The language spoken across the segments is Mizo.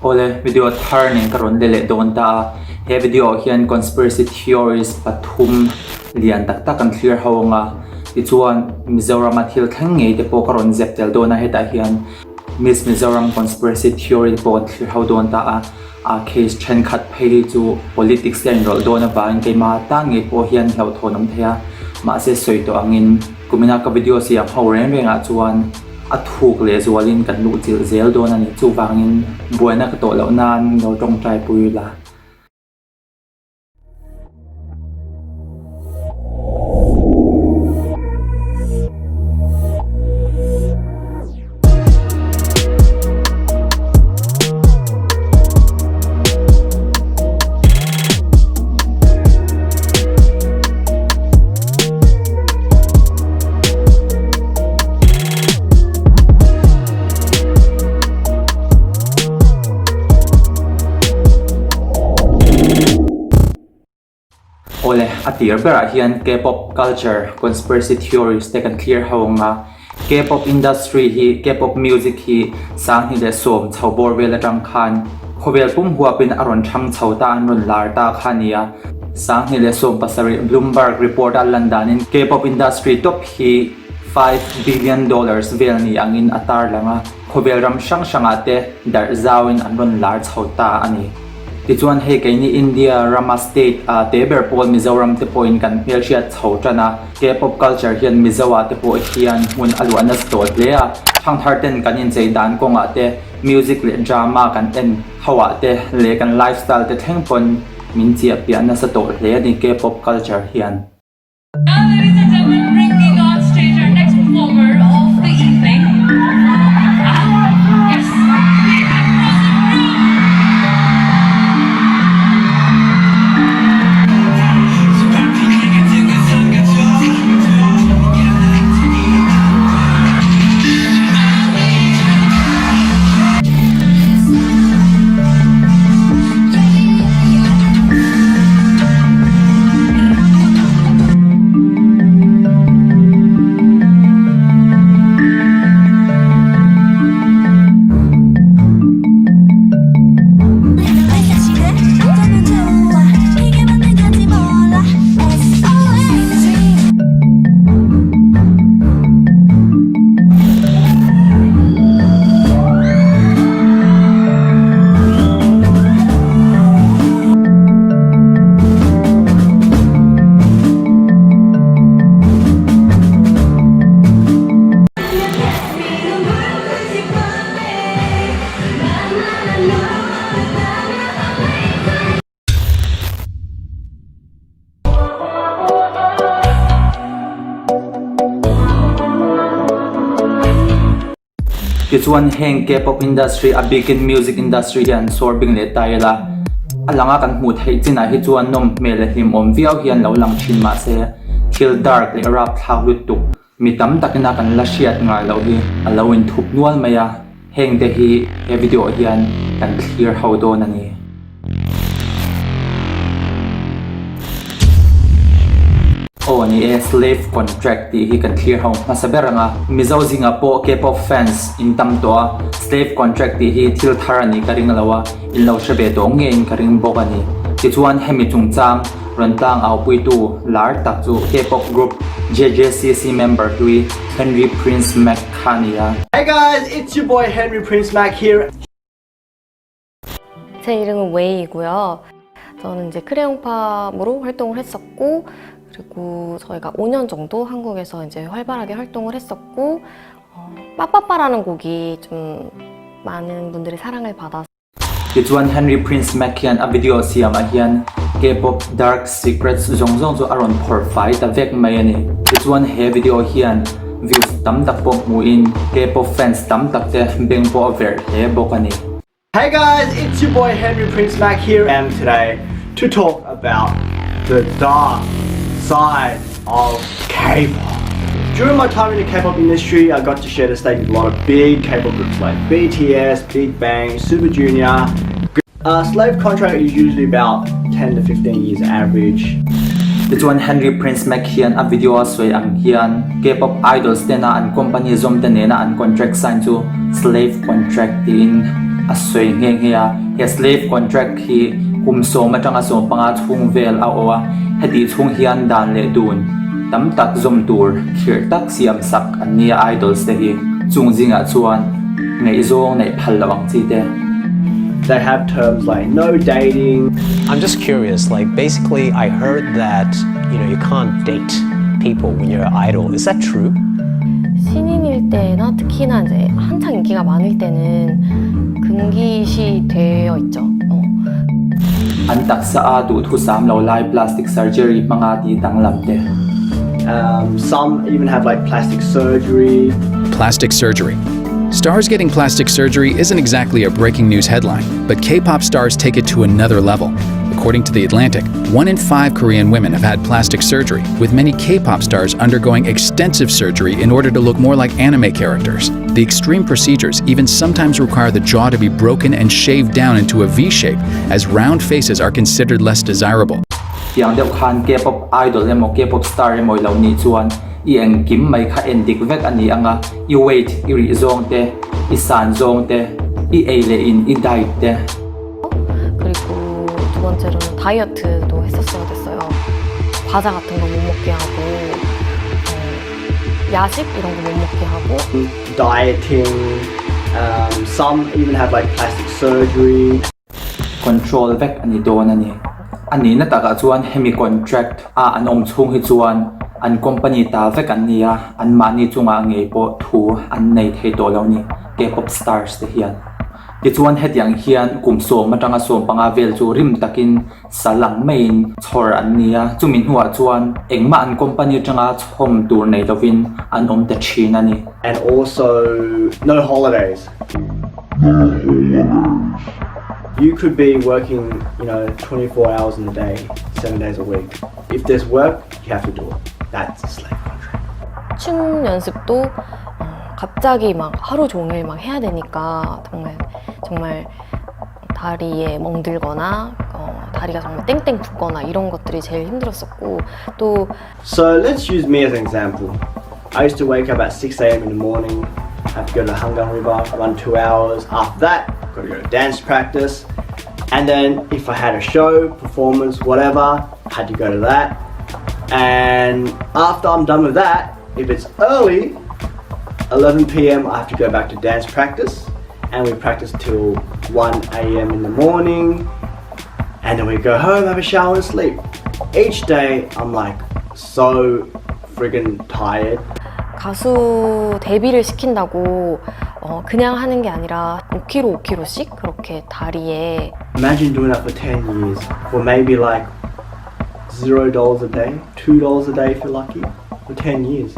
Awle, video thar nen ka rawn le leh dawn ta a, he video ah hian conspiracy theories pathum lian tak tak kan thlir ho ang a, tichuan Mizorama thil thleng ngei te pawh ka rawn zep tel dawn a, hetah hian Miss Mizoram conspiracy theory te pawh kan thlir ho dawn ta a, a case thenkhat phei hi chu politics te a inrawlh dawn avangin keimah tan ngei pawh hian hlauhthawn awm thei a, mahse sawi tawh angin kumina ka video siam ho reng rengah chuan A thuk leh zualin kan luhchilh zel dawn a ni. Chuvangin buaina ka tawh loh nan lo tawngtai pui la. Awle, a tir berah hian K-pop culture conspiracy theories te kan clear ho ang a. K-pop industry hi, K-pop music hi 2010 chho bawr vel atang khan khawvel pum huapin a rawn thang chho ta, an rawn lar ta kha a ni a. 2017 Bloomberg report a lan danin K-pop industry top hi $5 billion vel ni angin a tarlang a, khawvel ram hrang hrangah te darh zauin an rawn lar chho ta a ni. Tichuan hei keini India rama state a te ber pawl Mizoram te pawhin kan hmelhriat chho tan a, K-pop culture hian Mizo ah te pawh hian hmun a luah nasa tawh hle a, thangthar ten kan inchei dan kawngah te, music leh drama kan en ho ah te leh kan lifestyle te thleng pawn min chiah piah nasa tawh hle a ni K-pop culture hian. Now ladies and gentlemen, bringing on stage our next performer of the evening. Ah, yes, we have Frozen Room. Tichuan heng K-pop industry a bikin music industry hian sawr bing leh ta ila, a langa kan hmuh theih chinah hi chuan nawm hmel leh hlimawm viau hian lo lang thin mahse thil dark leh rapthlak lutuk mi tam takina kan la hriat ngai loh hi a lo inthup nual mai a, hengte hi he video ah hian kan thlir ho dawn a ni. Aw ni e, slave contract tih hi kan thlir ho hmasa ber ang a. Mizo zingah pawh K-pop fans in tam tawh a, slave contract tih hi thil thar a nih ka ring lo a, in lo hre ve tawh ngeiin ka ring bawk a ni. Tichuan hemi chungchang rawn tlang aupuitu lar tak chu K-pop group JJCC member hlui Henry Prince Mack kha a ni a. Hey guys, it's your boy Henry Prince Mack here. 제 이름은 웨이이고요. 저는 이제 크레용팝으로 활동을 했었고, 그리고 저희가 5년 정도 한국에서 이제 활발하게 활동을 했었고, 어, 빠빠빠라는 곡이 좀 많은 분들의 사랑을 받아서 Tichuan Henry Prince Mack hian a video siamah hian K-pop dark secrets zawng zawng chu a rawn phawrh fai ta vek mai a ni. Tichuan he video hian views tam tak pawh hmuhin K-pop fans tam tak te beng pawh a verh hle bawk a ni. Hey guys, it's your boy Henry Prince Mack here and today to talk about the dark side of K-pop. During my time in the K-pop industry, I got to share the stage with a lot of big K-pop groups like BTS, Big Bang, Super Junior. A slave contract is usually about 10 to 15 years average. Tichuan Henry Prince Mack hian a video a sawi ang hian K-pop idols tena an company zawm te nena an contract sign chu slave contract tiin a sawi nghe nghe a. He slave contract hi kum sawm atanga 15 chhung vel a awh a, hetih chhung hian dan leh dun tam tak zawm tur khirh tak siam sak an nia idols te hi chung zingah chuan ngaihzawng neih phal loh ang chi te. They have terms like no dating. I'm just curious, like basically I heard that you know you can't date people when you're an idol. Is that true? 신인일 때나 특히나 이제 한창 인기가 많을 때는 금기시 되어 있죠. 어. An taksa a duhthusam lo lai plastic surgery hmanga tih danglam te. Um, some even have like plastic surgery. Plastic surgery. Stars getting plastic surgery isn't exactly a breaking news headline, but K-pop stars take it to another level. According to The Atlantic, one in five Korean women have had plastic surgery, with many K-pop stars undergoing extensive surgery in order to look more like anime characters. The extreme procedures even sometimes require the jaw to be broken and shaved down into a V shape, as round faces are considered less desirable. Tiang deuh khan K-pop idol emaw K-pop star emaw i lo nih chuan i engkim mai kha en dik vek a ni ang a, i weight i rih zawng te, i san zawng te, i ei leh in i diet te. 그리고 두 번째로는 다이어트도 했었어야 됐어요. 과자 같은 거 못 먹게 하고 어, 야식 이런 거 못 먹게 하고 Dieting. Um, some even have like plastic surgery. Control vek a ni dawn a ni. A nihna takah chuan hemi contract a an awm chhung hi chuan an company ta vek an ni a, anmahni chungah ngei pawh thu an nei thei tawh lo ni K-pop stars te hian. Tichuan hetiang hian kum sawm atanga 15 vel chu rim takin sal ang maiin chhawr an ni a, chumi hnuah chuan engmah an company atanga chhawm tur nei lovin an awm ta thin a ni. And also no holidays. You could be working, you know, 24 hours in a day, 7 days a week. If there's work, you have to do it. That's a slave contract. 춤 연습도 어, 갑자기 막 하루 종일 막 해야 되니까 정말 정말 다리에 멍들거나 어, 다리가 정말 땡땡 붓거나 이런 것들이 제일 힘들었었고 또 So let's use me as an example. I used to wake up at 6 a.m. in the morning, have to go to Hangang River, run 2 hours. After that, got to go to dance practice. And then if I had a show, performance, whatever, had to go to that. And after I'm done with that, if it's early, 11 p.m., I have to go back to dance practice. And we practice till 1 a.m. in the morning. And then we go home, have a shower, and sleep. Each day, I'm like so friggin' tired. 가수 데뷔를 시킨다고 어, 그냥 하는 게 아니라 5kg, 5kg씩 그렇게 다리에 Imagine doing that for 10 years for maybe like $0 a day, $2 a day if you're lucky, for 10 years.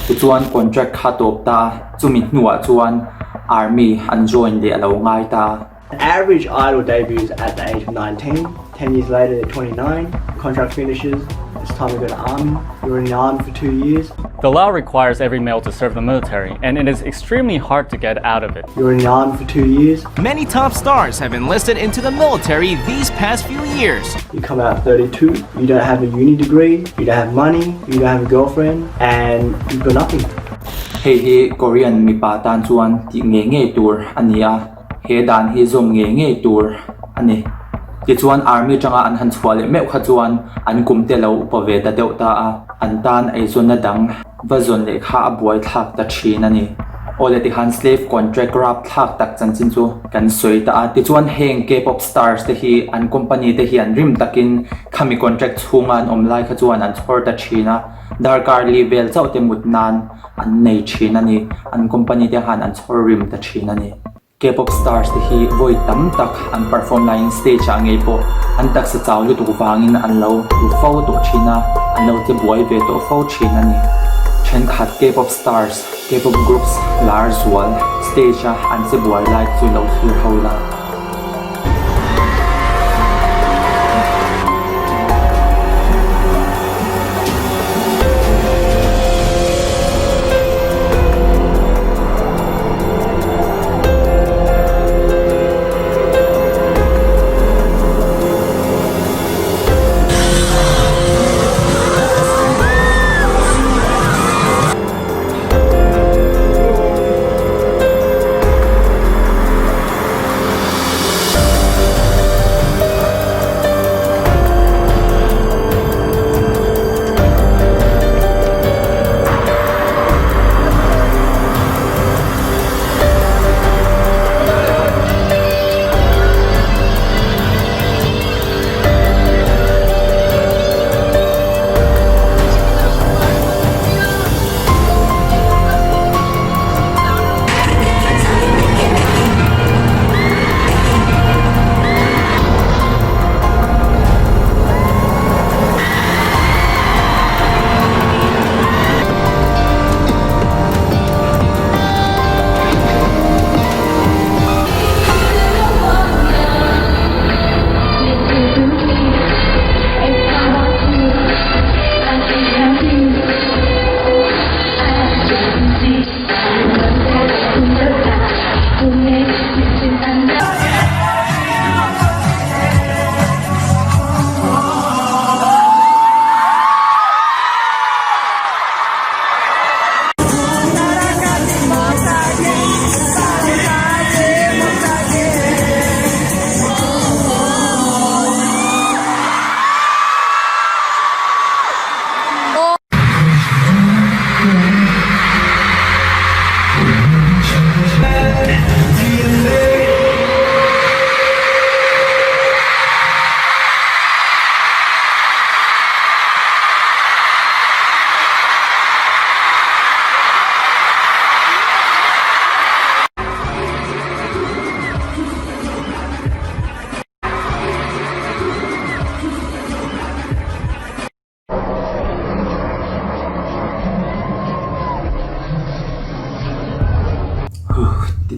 Tichuan contract kha tawp ta, chumi hnuah chuan army an join leh a lo ngai ta. Average idol debuts at the age of 19. 10 years later, they're 29. Contract finishes. It's time to go to army. You're in the army for 2 years. The law requires every male to serve the military, and it is extremely hard to get out of it. You're in the army for 2 years. Many top stars have enlisted into the military these past few years. You come out 32. You don't have a uni degree. You don't have money. You don't have a girlfriend, and you've got nothing. Hei hi Korean mipa tan chuan tih ngei ngei tur a ni a, he dan hi zawm ngei ngei tur a ni. Tichuan army tanga an han chhuah leh meuh kha chuan an kum te lo upa ve ta deuh ta a, an tan eizawnna dang va zawn leh kha a buai thlak ta thin a ni. Awle tikhan slave contract rapthlak tak chanchin chu kan sawi ta a, tichuan heng K-pop stars te hi an company te hian rim takin khami contract chhunga an awm lai kha chuan an chhawr ta thin a, darkar li vel chauh te mut nan an nei thin a ni, an company te han an chhawr rim ta thin a ni. K-pop stars te hi vawi tam tak an perform laiin stage ah ngei pawh an taksa chau lutuk vangin an lo tlu fo tawh thin a, an lo che buai ve tawh fo thin a ni. Thenkhat K-pop stars, K-pop groups lar zual stage a an che buai lai chu lo thlir ho ila.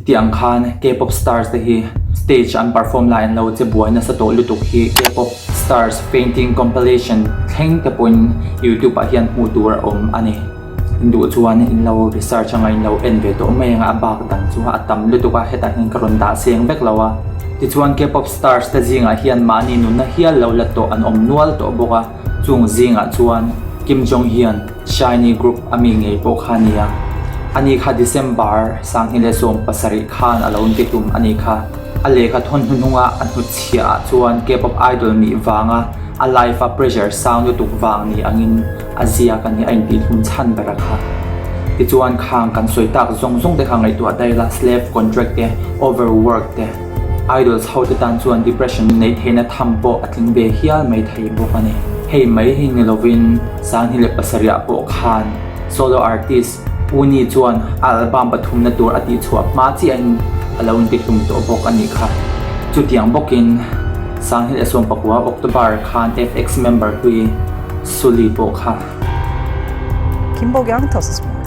Titi ang khan K-pop stars te hi stage an perform lai an lo che buai nasa tawh lutuk hi K-pop stars fainting compilation thleng te pawhin YouTube ah hian hmuh tur a awm a ni. In duh chuan in lo research anga in lo en ve tawh mai anga a bak dang chu a tam lutuk a hetah hian ka rawn dah seng vek lo a. Tichuan K-pop stars te zingah hian mahni nunna hial lo la tawh an awm nual tawh bawk a, chung zingah chuan Kim Jong Hyun, SHINee group a mi ngei pawh kha a ni a, ani kha December 2017 khan a lo inti tum a nih kha. A lehkha thawn hnuhnunga a hnutchhiah ah chuan K-pop idol nih vanga a life a pressure sang lutuk vang ni angin a ziak a ni, a intihhlum chhan ber a kha. Tichuan khang kan sawi tak zawng zawng te kha ngaihtuah daih la, slave contract te, overwork te, idols ho te tan chuan depression neih theihna tham pawh a tling ve hial mai thei bawk a ni. Hei mai hi ni lovin 2007 ah pawh khan solo artist Uni chuan a album pathumna tur a tihchhuah hma chiahin a lo intihlum tawh bawk a nih kha. Chutiang bawkin 2019 October khan FX member hlui Sulli pawh kha. Kim Bo-kyung tells us more.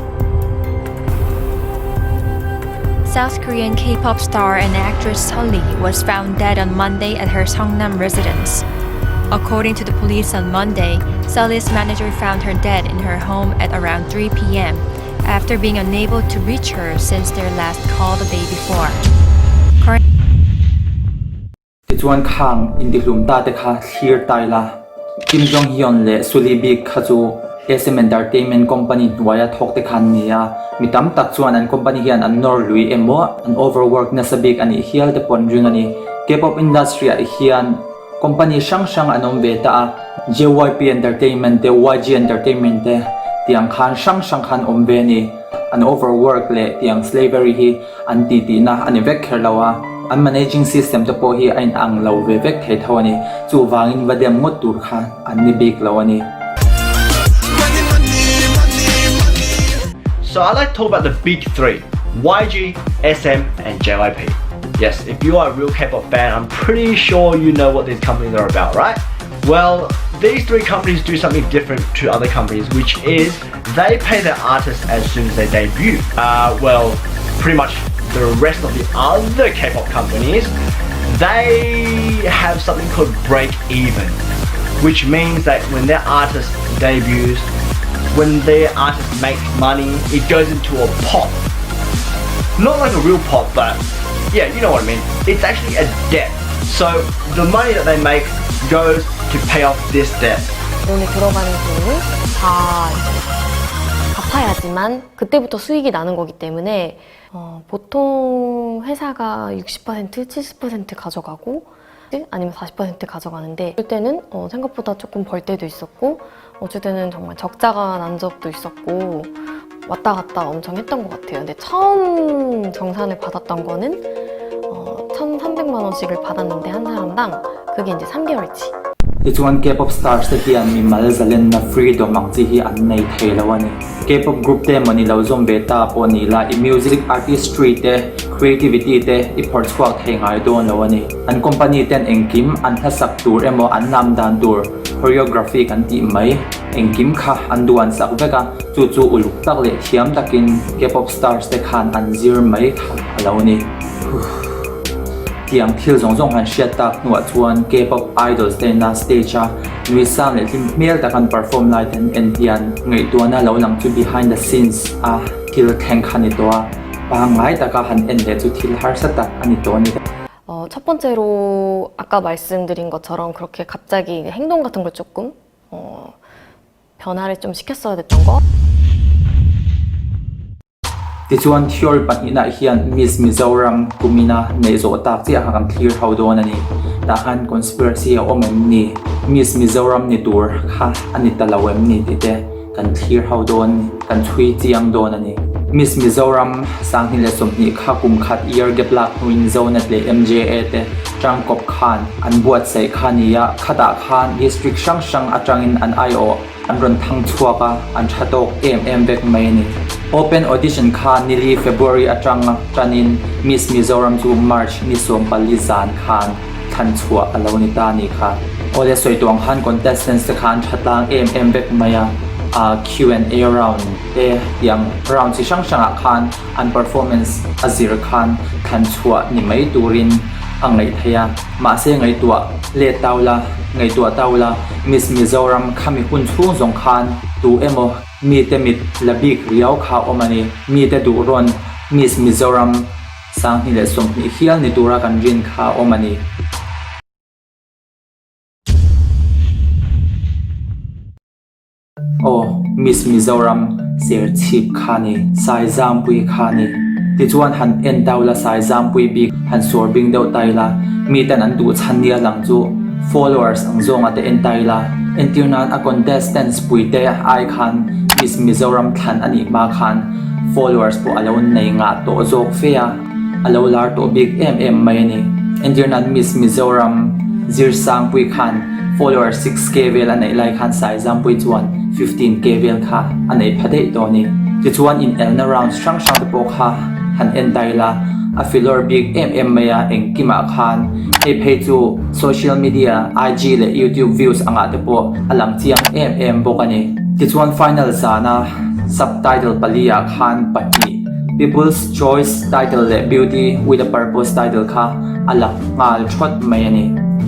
South Korean K-pop star and actress Sulli was found dead on Monday at her Seongnam residence. According to the police on Monday, Sulli's manager found her dead in her home at around 3 p.m. after being unable to reach her since their last call the day before. Tichuan khang intihlum ta te kha thlir ta ila. Kim Jong Hyun leh Sulli bik kha chu SM Entertainment company hnuaia thawk te kha an ni a, mi tam tak chuan an company hian an nawr lui emaw an overwork nasa bik a nih hial te pawh an ring a ni. K-pop industry ah hian company hrang hrang an awm ve ta a, JYP Entertainment te, YG Entertainment te tiang khan hrang hrang khan awm ve a ni. An overwork leh tiang slavery hi An ti tihna a ni vek kher lo a, an managing system te pawh hi a inang lo ve vek thei tho a ni. Chuvangin va dem ngawt tur kha an ni bik lo a ni. So I like to talk about the big 3, YG, SM and JYP. Yes, if you are a real K-pop fan, I'm pretty sure you know what these companies are about, right? Well, these 3 companies do something different to other companies, which is they pay their artists as soon as they debut. Well, pretty much the rest of the other K-pop companies, they have something called break even, which means that when their artist debuts, when their artist makes money, it goes into a pot. Not like a real pot, but yeah, you know what I mean. It's actually a debt. So the money that they make goes to pay off this debt. 돈에 들어가는 돈을 다 이제 갚아야지만 그때부터 수익이 나는 거기 때문에 어, 보통 회사가 60% 70% 가져가고 아니면 40% 가져가는데 그때는 어, 생각보다 조금 벌 때도 있었고 어쩔 때는 정말 적자가 난 적도 있었고 왔다 갔다 엄청 했던 것 같아요. 근데 처음 정산을 받았던 거는 어, 1,300만 원씩을 받았는데 한 사람당 그게 이제 3개월치. Tichuan K-pop stars te hian mimal zalenna freedom ang chi hi an nei thei lo a ni. K-pop group te emaw ni lo zawm ve ta pawh ni la i music artistry te, creativity te i phawrh chhuak thei ngai dawn lo a ni. An company ten engkim an hlasak tur emaw an lam dan tur choreography kan tih mai engkim kha an duan sak vek a, chu chu uluk tak leh thiam takin K-pop stars te khan an zir mai kha a lo ni. Huhh. Tiang thil zawng zawng han hriat tak hnuah chuan K-pop idols te ina stage a nui sang leh hlim hmel tak an perform lai te an en hian ngaihtuahna lo lang chu behind the scenes a thil thleng kha a ni tawh a, pangngai taka han en leh chu thil harsa tak a ni tawh a ni. 어, 첫 번째로 아까 말씀드린 것처럼 그렇게 갑자기 행동 같은 걸 조금 어, 변화를 좀 시켰어야 됐던 거. Tichuan theory pahnihna hian Miss Mizoram kumina neih zawh tak chiah kha kan thlir ho dawn a ni. Tah khan conspiracy a awm em ni? Miss Mizoram ni tur kha a ni ta lo em ni tih te kan thlir ho dawn, kan chhui chiang dawn a ni. Miss Mizoram 2020 kha kum khat year gap lak hnuin Zonet leh MJA te tangkawp khan an buatsaih kha a ni a, khatah khan district hrang hrang atangin an aiawh An rawn thang chhuak a, an tha tawk em em vek mai a ni. Open Audition kha nili February atanga tanin Miss Mizoram chu March ni 14 zan khan thlan chhuah a lo ni ta a nih kha. Awle sawi tuang khan contestants te kha an tha tlang em em vek mai a, Q&A round te tiang round chi hrang hrangah khan an performance a zir khan thlan chhuah ni mai turin a ngaih theih a. Mahse ngaihtuah let tau la, ngaihtuah tau la, Miss Mizoram khami hun chhung zawng khan tu emaw mite mit la bik riau kha awm a ni. Mite duh rawn Miss Mizoram 2020 hial ni tura kan rin kha awm a ni. Aw, Miss Mizoram Serchhip kha ni, Saizampui kha ni. Tichuan han en dau la Saizampui bik han suar bing deuh tai la, mi ten an duh chhan nia lang chu followers ang zawnga te en tai la. Entir nan a contestants pui te ai khan Miss Mizoram thlan a nih hma khan followers pawh a lo nei ngah tawh zawk fe a, a lo lar tawh bik em em mai a ni. Entir nan Miss Mizoram Zirsangpui khan Follower 6K vel a neih lai khan Saizampui chuan 15K vel kha a nei pha daih tawh a ni. Tichuan inelna rounds hrang hrang te pawh kha han en ta ila, a filawr bik em em mai a, engkimah khan hei phei chu social media, IG leh YouTube views angah te pawh a lang chiang em em bawk a ni. Tichuan final zana subtitle pali ah khan pahnih, People's Choice title leh Beauty with a Purpose title kha a la nghal thawt mai a ni.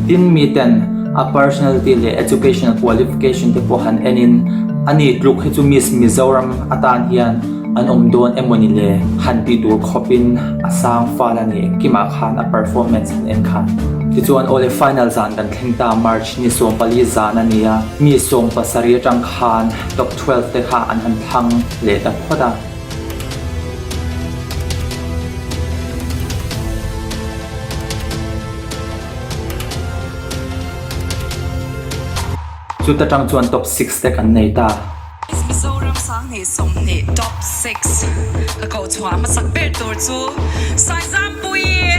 Tin miten a personality leh educational qualification te pawh han enin ani tluk hi chu Miss Mizoram atan hian an awm dawn emawni le han tih tur khawpin a sang fal a ni engkimah khan a performance han en khan. Tichuan awle final zan kan thleng ta March ni 14 zan a ni a, mi 17 atang khan top 12 te kha an han thlang leh ta phawt a. Chuta tang chuan top six te kan nei ta. Mizoram 2020 top six ka koh chhuah hmasak ber tur chu Saizampuii.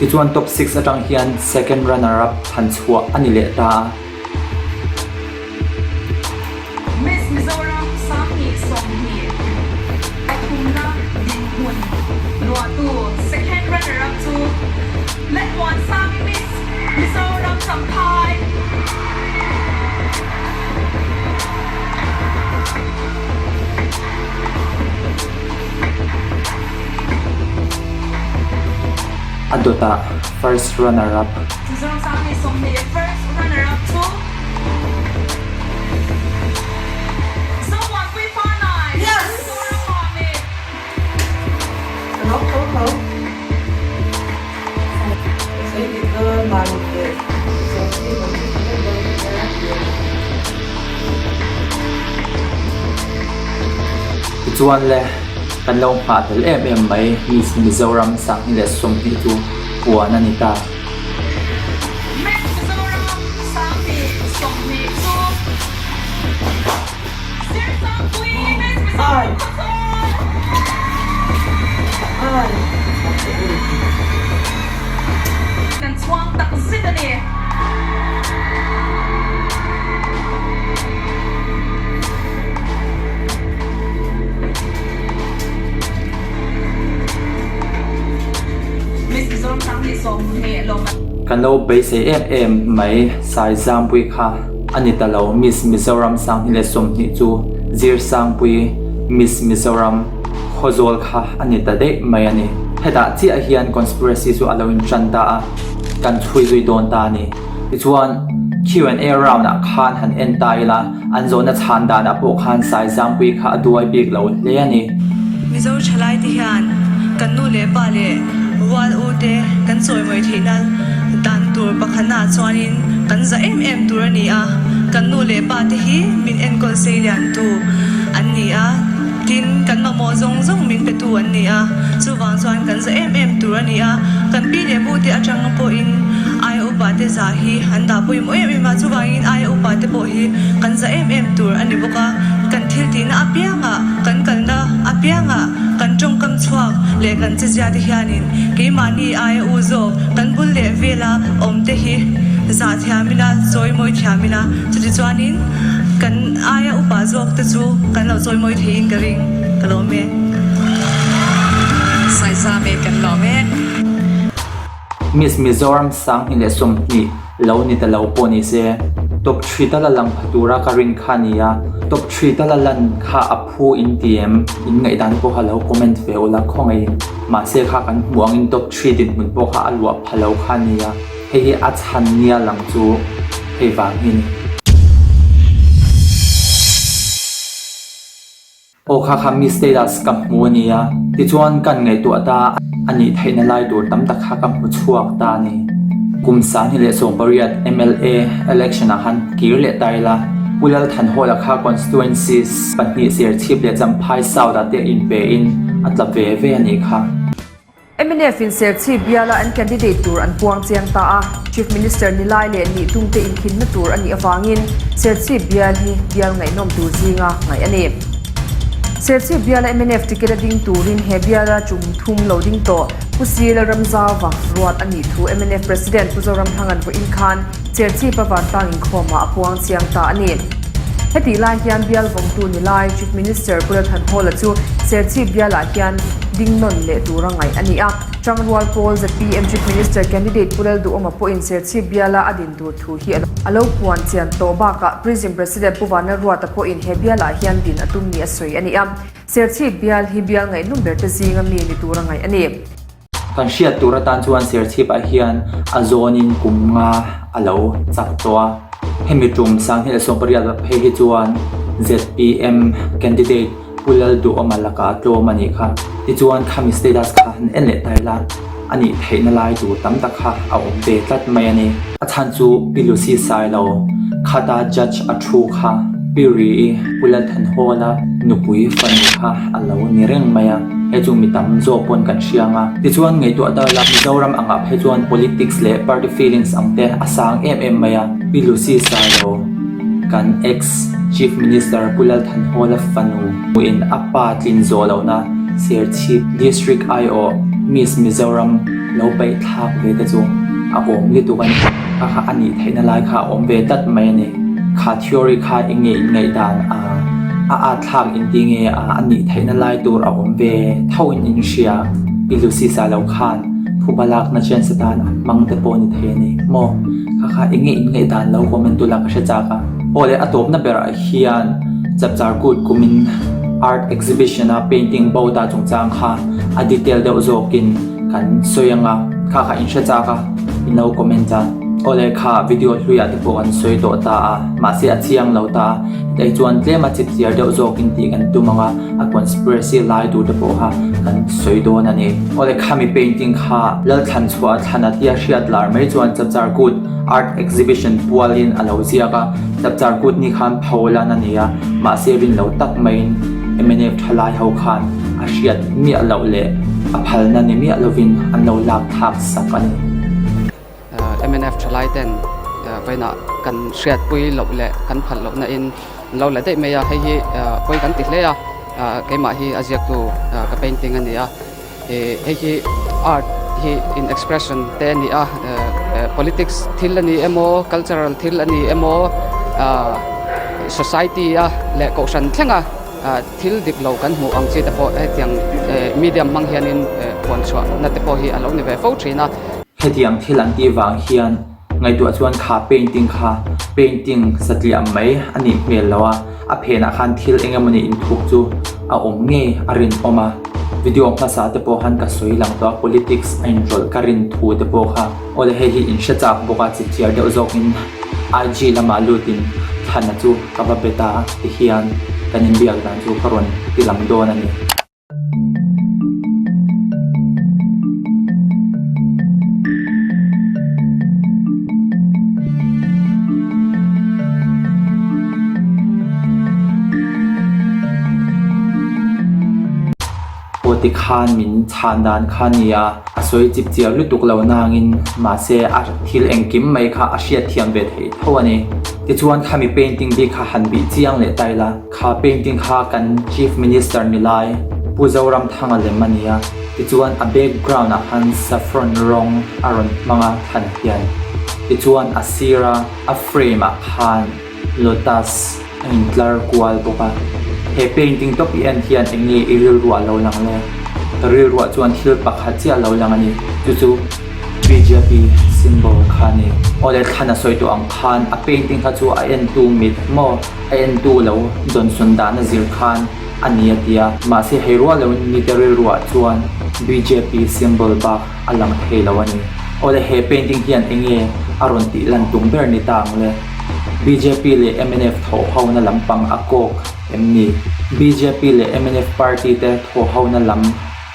Tichuan top six atang hian second runner up han chhuah a ni leh ta a. Miss Mizoram 2023na dinhmun luahtu second runner up chu Lalmuansami Miss Mizoram Champhai. A dawtah first runner up. Mizoram 2020 first runner up chu Zomuanpui Fanai, Mizoram Mami. Tichuan le, kan lo nghah tel em em mai Miss Mizoram 2020 chu puan a ni ta. Miss Mizoram 2020 chu Zirsangpui Miss Mizoram Khawchawl! Kan chhuang tak zet a ni. Miss Mizoram 2020 lawm. Kan lo beisei em em mai Saizampui kha a ni ta lo Miss Mizoram 2020 chu Zirsangpui Miss Mizoram Khawzawl kha a ni ta daih mai a ni. Hetah chiah hian conspiracy chu a lo intan ta a, kan chhui zui dawn ta a ni. Tichuan, Q&A round ah khan han en ta ila, an zawhna chhan danah pawh khan Saizampui kha a duai bik lo hle a ni. Mizo thalai te hian kan nu leh pa leh rual u te kan chawimawi theihna dan tur pakhatnaah chuanin kan za em em tur a ni a, kan nu leh pa te hi min enkawl sei liantu an ni a. Tin, kan mamawh zawng zawng min petu an ni a, chuvang chuan kan za em em tur a ni a, kan pi leh pu te atang pawhin aia upa te za hi an dah pawimawh em em a, chuvangin aia upa te pawh hi kan za em em tur a ni bawk a, kan thil tihna apiangah, kan kalna apiangah, kan tawngkam chhuak leh kan chezia te hianin keimahni aia u zawk kan bul leh vela awm te hi zah thiam ila, chawi mawi thiam ila, chutichuanin kan aia upa zawk te chu kan lo chawimawi theiin ka ring, ka lawm e. Saizam e, kan lawm e. Miss Mizoram 2020 lo ni ta lo pawh ni se, top thri tal a lang pha tura ka rin kha a ni a, top thri tal a lan kha a phu in ti em? In ngaihdan pawh kha lo comment ve ula khawngaihin. Mahse kha kan hmuh angin top thri dinhmun pawh kha a luah pha lo kha a ni a, hei hi a chhan nia lang chu hei vang hi a ni. Aw kha kha mi status ka hmu a nia, tichuan kan ngaihtuah ta a nih theihna lai tur tam tak kha ka hmu chhuak ta a ni. Kum 2018 mla election ah khan kir leh ta ila, Pu Lalthanhawla kha constituencies pahnih Serchhip leh Champhai South ah te inpe in a tla ve ve a nih kha. Mnf in Serchhip biala an candidate tur an puang chiang ta a, Chief Minister ni lai leh nih tumte inkhinna tur a nih avangin Serchhip bial hi bial ngaihnawm tur zinga ngaih a ni. Serchhip biala mnf ticket a ding turin he biala tum thum lo ding tawh Pu Si Lalramzauva ruat a nih thu mnf President Pu Zoramthanga'n vawiin khan Serchhip-a vantlang inkhawmah a puang chiang ta a ni. Hetih lai hian bial vawngtu ni lai Chief Minister Pu Lalthanhawla chu Serchhip bialah hian ding nawn leh tura ngaih a ni a. Changrual pawl zpm Chief Minister candidate Pu Lalduhawma pawhin Serchhip biala a din tur thu hi a lo puan chian tawh bakah Prism President Pu Vanlalruata pawhin he bialah hian din a tum ni a sawi a ni a. Serchhip bial hi bial ngaihnawm berte zinga mi ni tura ngaih a ni. Kan hriat tur atan chuan Serchhip-ah hian a zawnin kum nga a lo chak tawh a. Hemi tum 2018 phei hi chuan zpm candidate Pu Lalduhawma lakah a tlawm a nih kha. Tichuan khami status kha han en leh ta ila a nih theihna lai tur tam tak kha a awm ve tlat mai a ni. A chhan chu Pi Lucy Sailo khata judge a thu kha Pi Ri-i Pu Lalthanhawla nupui fanu kha a lo ni reng mai a. Hei chu mi tam zawk pawn kan hria ang a. Tichuan ngaihtuah ta la Mizoram angah phei chuan politics leh party feelings ang te a sang em em mai a. Pi Lucy Sailo, kan ex Chief Minister Pu Lalthanhawla fanu in a pa tlin zawh lohna Serchhip District aiawh Miss Mizoram lo paih thlak ve te chu a awm lutuk a ni. Kha kha a nih theihna lai kha a awm ve tlat mai a ni. Kha theory kha eng nge in ngaihdan a a at thlak in ti nge a a nih theihna lai tur a awm ve tho in in hria. I Lucy sa lo khan phuba lakna chance atan a hmang te pawh ni thei a ni maw? Kha kha eng nge in ngaihdan lo comment tula ka hre chak a. Aw le a tawpna berah hian chapchar kut kumin art exhibition a painting bo ta chungchang kha a detail deuh zawkin kan sawi ang a, kha kha in hre chak a in lo comment a. Aw le kha video hluiah te pawh kan sawi tawh ta a, mahse a chiang lo ta a, hetah hi chuan tlem a chip chiar deuh zawkin tih kan tum ang a, a conspiracy lai tur te pawh kha kan sawi dawn a ni. Aw le khami painting kha Lalthlanchhuah Thlana tia hriat lar mai chuan Chapchar Kut Art Exhibition pualin a lo ziak a, Chapchar Kut ni khan pholan a ni a, mahse rin lo tak maiin mnf thalai ho khan a hriat miah loh leh a phalna ni miah lovin an lo lak thlak sak a ni. Mnf thalai ten vawiinah kan hriatpui loh leh kan phalh lohna in an lo la daih mai a, hei hi pawi kan ti hle a, keimah hi a ziaktu ka painting a ni a, hei hi art hi in expression te a ni a, politics thil a ni emaw cultural thil a ni emaw society a leh kohhran thlenga. Thil dik lo kan hmuh ang chi te pawh hetiang medium hmang hianin puan chhuahna te pawh hi a lo ni ve fo thin a. Hetiang thil an tih vang hian ngaihtuah chuan kha painting kha painting satliah mai a nih hmel lo a, a phenah khan thil eng emawni inthup chu a awm ngei a rinawm a. Video hmasa te pawh khan ka sawi lang tawh a, politics a inrawlh ka rin thu te pawh kha. Awle hei hi in hre chak bawk a, chipchiar deuh zawkin IG lamah lutin Thlana chu ka va bet a tihian kan inbiak dan chu ka rawn ti lang dawn a ni. Aw tikhan min chhan dan kha nia. A sawi chip chiar lutuk lo nangin mahse a thil engkim mai kha a hriat thiam ve theih tho a ni. Tichuan khami painting bik kha han bih chiang leh ta ila, kha painting kha kan Chief Minister ni lai Pu Zoramthanga lem a ni a, tichuan a background ah khan saffron rawng a rawn hmang a thlan hian. Tichuan a sira a frame ah khan Lotus a intlar kual bawk a, he painting tawp i en hian eng nge i rilruah lo lang le? Ka rilruah chuan thil pakhat chiah lo lang a ni, chu chu. Bjp symbol kha a ni. Awle thlan a sawi tawh ang khan a painting kha chu a entu mit maw a entu lo dawnsawn dan a zir khan a ni a ti a, mahse hei rual loin mite rilruah chuan bjp symbol bak a lang thei lo a ni. Awle he painting hian enge a rawn tih lan tum ber ni ta ang le? Bjp leh mnf thawh hona lampang a kawk em ni? Bjp leh mnf party te thawh hona lam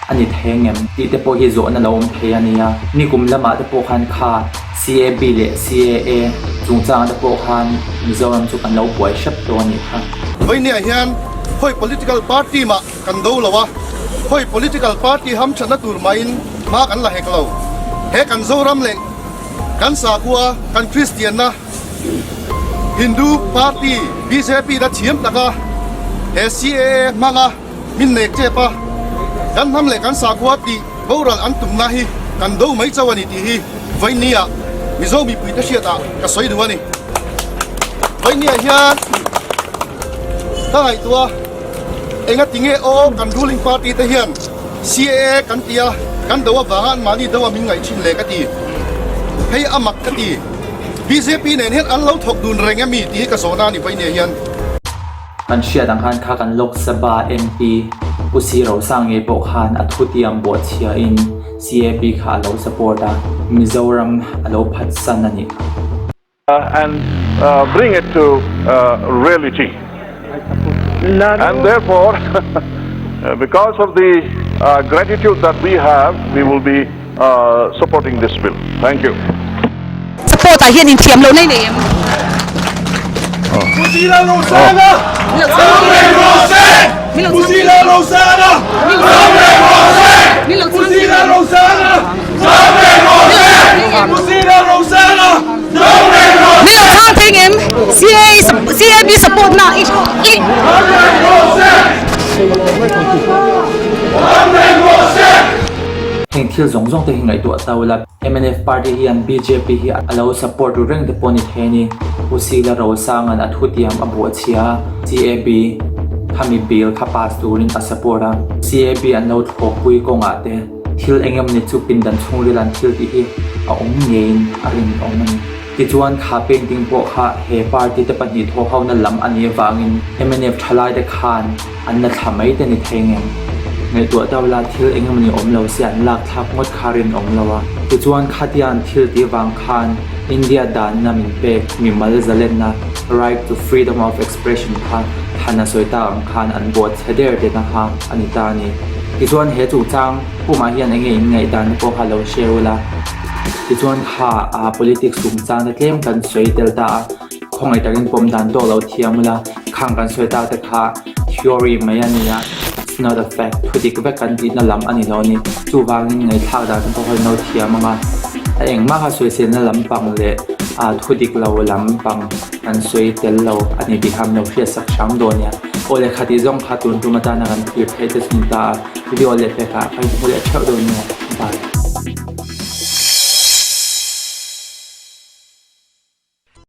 a ni thei ang em tih te pawh hi zawhna lo awm thei a nia. Nikum lamah te pawh khan kha CAB leh CAA chungchangah te pawh khan Mizoram chu kan lo buai hrep tawh a nih kha. Vawinia hian khawi political party mah kan do lo a, khawi political party hamthatna tur mahin hma kan la hek lo. He kan Zoram leh kan sakhua, kan Kristianna, Hindu party bjp na thiam taka he CAA hmanga, Min nek tep a, kan hnam leh kan sakhua tih boral an tumna hi kan do mai chauh a ni tih hi Vainia Mizo mipuite hriatah ka sawi duh a ni. Vainia hian ka ngaihtuah a, enga tinge aw kan ruling party te hian CAA kan ti a, kan do avanga anmahni do a min ngaih thin le ka ti. Hei a mak ka ti. Bjp nen hian an lo thawk dun reng emi tih hi ka zawhna a ni Vainia hian. Kan hriat ang khan kha kan Lok Sabha MP Pu Si Rosang ngei pawh khan a thutiam buahchhiain CAP kha a lo support a, Mizoram a lo phatsan a nih kha. And bring it to reality and therefore because of the gratitude that we have we will be supporting this bill. Thank you. Support ah hian inthiam loh nei nei em? Min lo chhang thei ngem? CAB support na i i Heng thil zawng zawng te hi ngaihtuah ta ula. Mnf party hian bjp hi a lo support ru reng te pawh a ni thei a ni. Pu Sila Rosanga'n a thutiam a buah chhia a, CAB khami bill kha pass turin a support a. CAB an lo thlawkpui kawngah te thil eng emawni chu pindan chhungril an thil tih hi a awm ngeiin a rinawm a ni. Tichuan kha painting pawh kha he party te pahnih thawhhona lam a nih avangin mnf thalaite khan An la thla mai te ni thei ngem? Ngaihtuah deuh la thil eng emawni awm lo se an lak thlak ngawt kha rinawm lo a. Tichuan khatia an thil tih vang khan India danna min pek mimal zalenna, right to freedom of expression, kha than a sawi tak ang khan an buat chhe der tehna kha a ni ta a ni. Tichuan he chungchang pumah hian enge in ngaihdan te pawh kha lo share ula. Tichuan kha a politics chungchang te tlem kan sawi tel ta a. Khawngaih takin pawm dan tawk lo thiam ula, khang kan sawi tak te kha theory mai a nia, it's not a fact, thu dik vek kan tihna lam a ni lo a ni. Chuvangin ngaihthlak dan te pawh kha in lo thiam ang a, a engmah kha sawiselna lampang leh ah thu dik lo lampang kan sawi tel lo a ni tih kha min lo hriatsak hram dawn nia. Aw lehkha tih zawng kha tun tum atana kan thlir theih te chu ni ta a, video lehpekah ka inhmu leh theuh dawn nia.